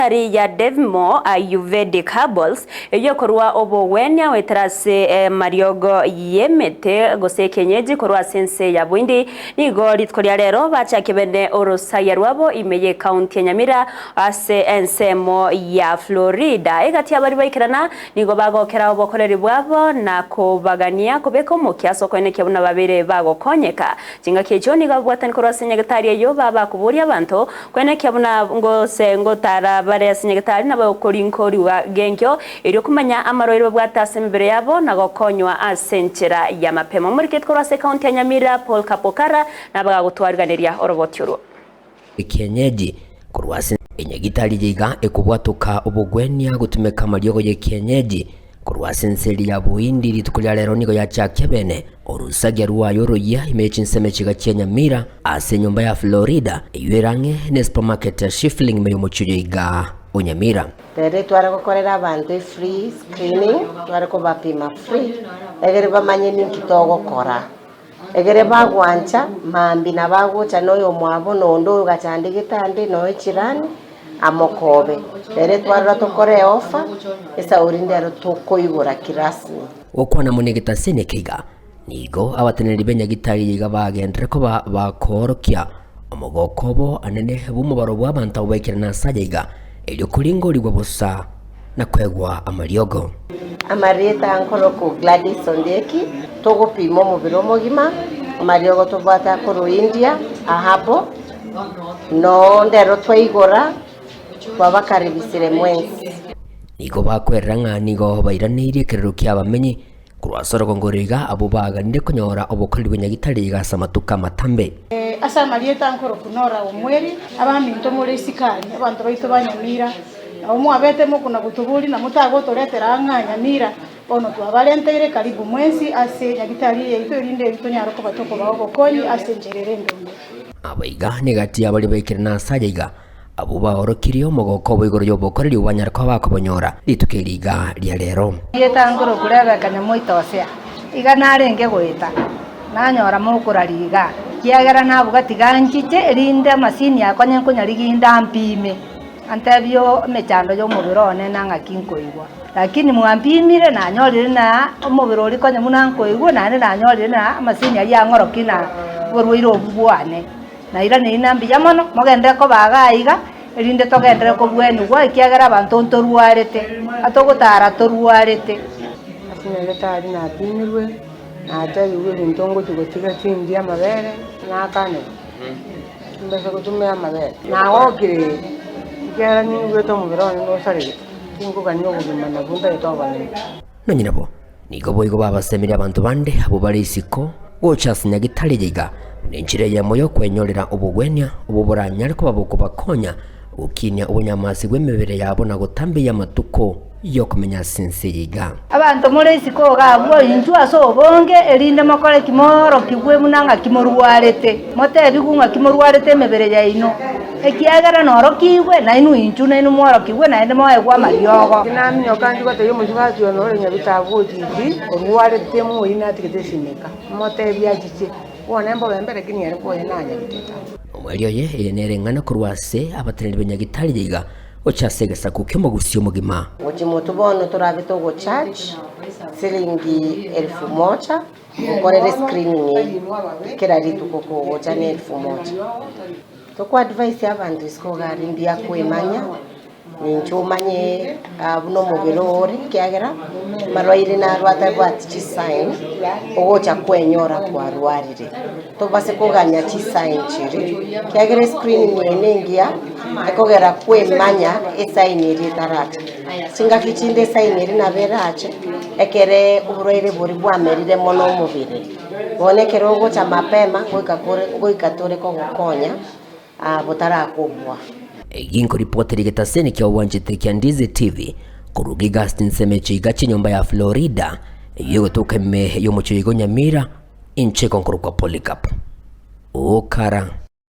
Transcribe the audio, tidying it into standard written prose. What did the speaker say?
Tari ya Devmo Ayurvedic Herbals, eyio ekorua obogwenia goetera ase amariogo y'emete gose ekienyeji korwa ase ense ya Buhindi, nigo rituko ria rero bachakia bene orosagia rwabo ime y'ecounty ya Nyamira ase ensemo ya Florida. Egati y'abaria baikerana nigo bagokera obokoreri bwabo na kobagania kobeka omokia ase okoenekia buna babeire bagokonyeka. Chingaki echio nigo ababwatani korwa ase nyagetari eyio babakoboria abanto Kwenekia buna gose ngotara bare ase nyagetari nabo okorinkorigwa genkio, erio komanya amarwaire babwate ase emebere yabo na gokonywa ase enchera y'amapemo. Omoriketi korwa ase ekaunti ya Nyamira, Paul Kapokara, nabagagotwariganeria oroboti orwo. Ekienyeji korwa ase enyagitari eye iga ekobwatoka obogwenia gotumeka amariogo y'ekienyeji Korwa ase ense eria ya Bohindi rituko ria rero nigo yachakia bene orusagia rwaye oroyia ime ye chinsemo chiga chia Nyamira ase enyomba ya Florida eyio ere ang'e ne supermarket ya Shifling ime y'omochie oyo iga o Nyamira. Rero tware gokorera abanto efree screening, tware kobapima free, egere bamanye ninki togokora. Egere bagwancha, mambia nabagocha na oyomwabo na onde oyogachandegete ande na oyo chirani, amokobe. Rero twarora tokore eofa, esauri ndero tokoigora kirasmi. Gokwana mono egetasini eke iga, nigo abateneneri b'enyagitari iga bagenderere koba bakoorokia omogoko obo anene bw'omobaro bw'abanto abwo baikire nase aya iga, erio koringorigwa bosa na koegwa amariogo. Amarieta nkorokwa Gladys Ondieki, togopima omobere omogima, amariogo tobwate akorwa India, Ahabo, noo ndero twaigora twabakaribisire mwensi. Nigo bakwerera ng'a nigo bairaneirie ekerero ki'abamenyi korwa ase orogongo roiga iga abwo baganire konyora obokoreri bwa Nyagitari iga ase amatuko amatambe. Ase amarieta nkorokwa Nora Omweri, abaminto more isiko aria, abanto baito ba Nyamira, nabo mwabete mokona gotoboria na motagotoretera ang'e Nyamira, bono twabarenteire karibu mwensi ase nyagitari eye yaito erinde erio tonyare koba tokobaa obokonyi ase enchera ere endonge. Aba iga negati y'abaria baikire nase aya iga, abwo baorokirie omogoko obo igoro y'obokoreri obanyare koba bakobonyora rituko eri iga ria rero. Rieta nkorokwa Rebeka nyamoita Hosea, iga narenge goeta, nanyora mokoraria iga, ekiagera nabuga tiga nchiche, erinde amasini akonye nkonyariginda ampime, antebie emechando y'omobere one na ng'aki nkoigwa. Lakini mwampimire, nanyorire na omobere oria konya buna nkoigwa, naende nanyorire na amasini ayio ang'orokie na oborwaire obwo bwane. Nairaneirie na mbuya mono, mogenderere koba iga aiga, erinde togenderere kobwenigwa, ekiagera abanto ntorwarete, atogotara torwarete. Ase nyagetari napimirwe, natebigwe ebinto ngochia gotiga tindie amabere, nakanigwa, timbasa gotumia amabere. Nagokire ekiagera nigwete omobere one nosaregete, tinkogania obogima nabwo ntagete obonene. Nonye nabo, Nigo boigo babasemerie abanto bande abwo bare isiko gocha ase Nyagitari eye iga, buna enchera eyemo y'okwenyorera obogwenia obwo boranyare koba bokobakonya gokinia obonyamasi bw'emebere yabo na gotambia amatuko y'okomenya ase ense eye iga. Abanto more isiko iga abwo, inchuo ase obonge, erinde mokore ki? Moorokigwe buna ng'aki morwarete, motebigwe ng'aki morwarete emebere yaino. Ekiagera norokigwe, nainwe inchuo nainwe mworokigwe, naende moegwe amariogo. Tinaminyoka inche gotebia omosubati one ore nyabitabu gochia orwarete moyio natigete esimeka, motebie achiche, bono embobe mbere ki niere koye nanyabitete. Omweri oye, eye nere eng'ana korwa ase abateneneri ba Nyagitari iga gocha ase egesaku ki'omogusii omogima. Gochia motwe bono torabe togocharge siringi elfu moja gokorera escreening eyio kera rituko kogocha ne elfu moja. Toko advise abanto isiko iga aria mbuya kwemanya, ninche omanye buna omobere ore ekiagera amarwaire naro atabwati chisign ogocha kwenyora kwarwarire. Tobase koganya chisign chiria, ekiagera escreening eye ne engiya ekogera kwemanya esign eria etaracha. Chingaki chinde esign eria nabo erache ekere oborwaire boria bwamerire mono omobere. Bono ekero ogocha mapema ngoika kore ngoika tore kogokonya botarakobua. Egi nkoripotera egetaseni kia obwanchete kia Ndizi TV korwa Gigas ensemo echiga chinyomba ya Florida eyio egotoka ime y'omochie oigo Nyamira inche igo nkorokwa Polycarp Okara.